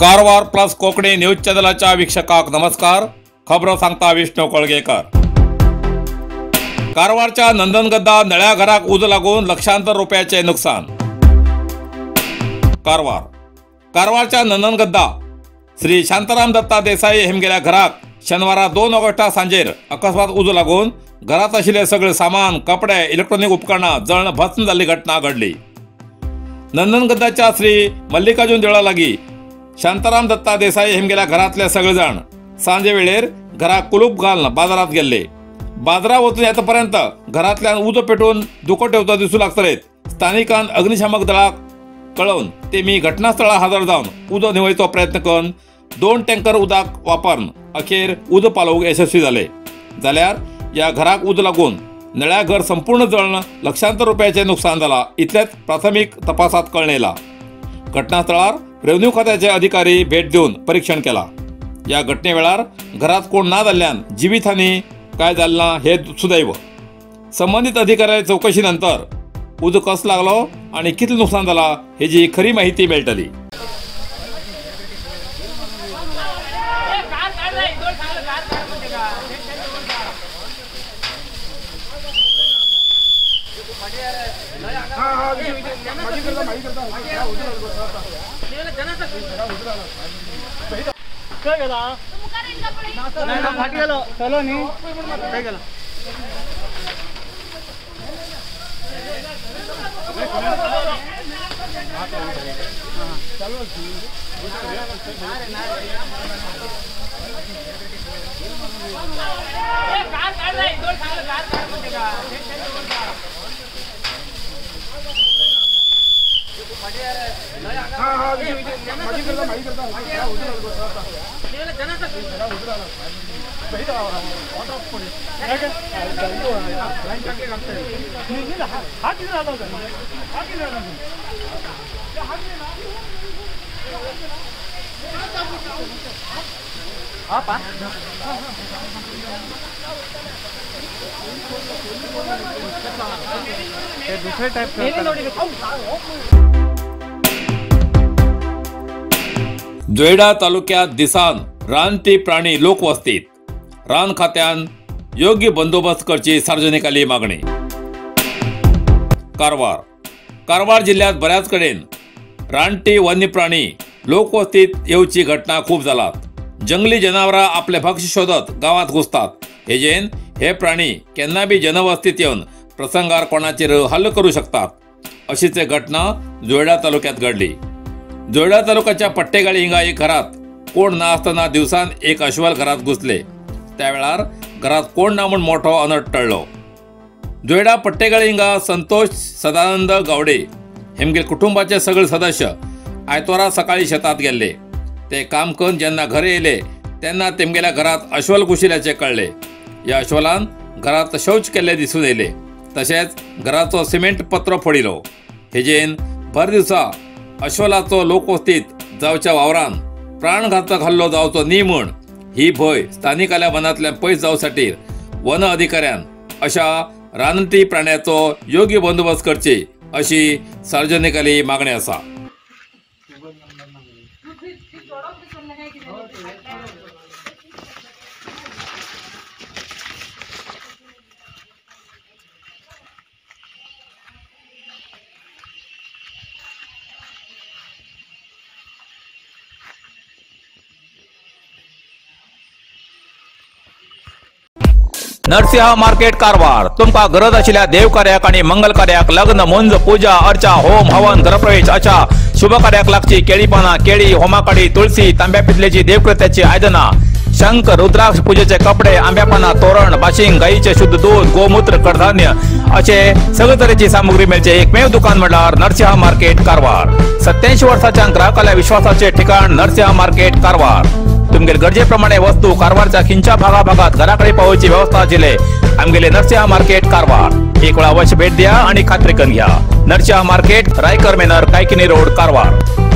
Karwar plus Konkani news चॅनलाच्या वीक्षकांक नमस्कार। खबरो सांगता विष्णू कोळगेकर। कारवारच्या नंदनगद्दा नळ्या घराक उजो लागून लक्षांतर रुपयाचे नुकसान। कारवार कारवारच्या नंदनगद्दा श्री शांताराम दत्ता देसाई हेमगेल्या घराक शनिवारा 2 ऑगस्टा सांजेर अकस्मात उजो लागून घरात आशिल्ले सगळे सामान, कपडे, इलेक्ट्रॉनिक उपकरणां जळण भस्म जाल्ली घटना घडली। नंदनगद्दाच्या श्री मल्लिकार्जुन देवळा लागीं शांताराम दत्ता देसाई हेमगेल्या घरातले सगळे जाण सांजे वेळेर घराक कुलूप घालून बाजारात गेल्ले। बाजारात वचून येतापर्यंत घरांतल्यान उजो पेटून धुको ठेवता दिसूं लागतलेत। स्थानिकान अग्निशामक दळाक कळोवन तेमी घटनास्थळार हजर जावन उजो न्हिवयचो प्रयत्न करून 2 टँकर उदक वापरून अखेर उजो पालोवंक यशस्वी जाले। जाल्यार ह्या घराक उजो लागून नळ्या घर संपूर्ण जळण लक्षांतर रुपयाचें नुकसान जालां इतलेंच प्राथमीक तपासात कळ्ळें येयलां। घटनास्थळार रेव्हेन्यू खात्याचे अधिकारी भेट दिवन परीक्षण केला। या घटने वेळार घरात कोण ना जाल्ल्यान जिवीतहानी काय जालें ना हे सुदैव। संबंधित अधिकाऱ्या चौकशी नंतर उजो कसो लागलो आनी कितलें नुकसान जाला हेजी खरी माहिती मेळटली। काय गेला फाट गेलो चलो नी काय गेला दुसरे टाइप। जोयडा तालुक्यात दिसान रानटी प्राणी लोकवस्तीत रान खात्यान योग्य बंदोबस्त करची सार्वजनिकाली मागणी। कारवार कारवार जिल्ह्यात बऱ्याच कडेन रानटी वन्य प्राणी लोकवस्तीत येवची घटना खूब जालात। जंगली जनावरां आपले भक्ष्य शोधत गांवांत घुसतात। हेजेन हे प्राणी केन्ना बी जनवस्तीत येवन प्रसंगार कोणाचेर हल्लो करूं शकतात अशीच एक घटना जोयडा तालुक्यात घडली। जोयडा तालुक्याच्या पट्टेगाळी हिंगा एक घरात कोण ना आसतना दिवसान एक अश्वल घरात घुसले। त्या वेळार घरात कोण ना म्हूण मोठो अनर्थ टळ्ळो। जोयडा पट्टेगाळी हिंगा संतोष सदानंद गावडे हेमगेल कुटुंबाचे सगळे सदस्य आयतवारा सकाळी शेतात गेल्ले। ते काम करून जेन्ना घरा येयले तेन्ना तेमगेल्या घरात अश्वल घुशिल्ल्याचें कळ्ळें। ह्या अश्वलान घरात शौच केल्ले दिसून येयले। तशेंच घराचो सिमेंट पत्रो फोडिलो। हेजेन भर दिवसा अश्वलाचो लोकवस्तीत जावच्या वावरान प्राणघातक हल्लो जावचो न्ही म्हूण ही भंय स्थानिकाल्या मनांतल्यान पयस जावसाठी वन अधिकाऱ्यान अशा रानटी प्राण्याचो योग्य बंदोबस्त करची अशी सार्वजनिकाली मागणी आसा। नरसिंह मार्केट कारवार तुमका गरज आशिल्ल्या देवकार्याक आनी मंगल कार्याक लग्न, मुंज, पूजा अर्चा, होम हवन, गृहप्रवेश अशा शुभ कार्याक लागची केळी पानां, केळी, होमाकाडी, तुळसी, तांब्या पितलेची देवकृत्याची आयदनां, शंख, रुद्राक्ष, पूजेचे कपडे, आंब्या पानां, तोरण, बाशिंग, गायीचे शुद्ध दूध, गोमूत्र, कडधान्य असे सगळे तरेची सामुग्री मेळचे एकमेव दुकान म्हळ्यार नरसिंह मार्केट कारवार। 87 वर्साच्या ग्राहकाल्या विश्वासाचे ठिकाण नरसिंह मार्केट कारवार। तुमगेल गरजेप्रमाणे वस्तू कारवारच्या खिंच्या भागाभागात घराकडे पावोवची व्यवस्था आशिल्ले आमगेले नरसिंह मार्केट कारवार। एक वेळा अवश्य भेट द्या आणि खात्री करून घ्या। Narasimha market, Raikar manor, Kaikini road, Karwar.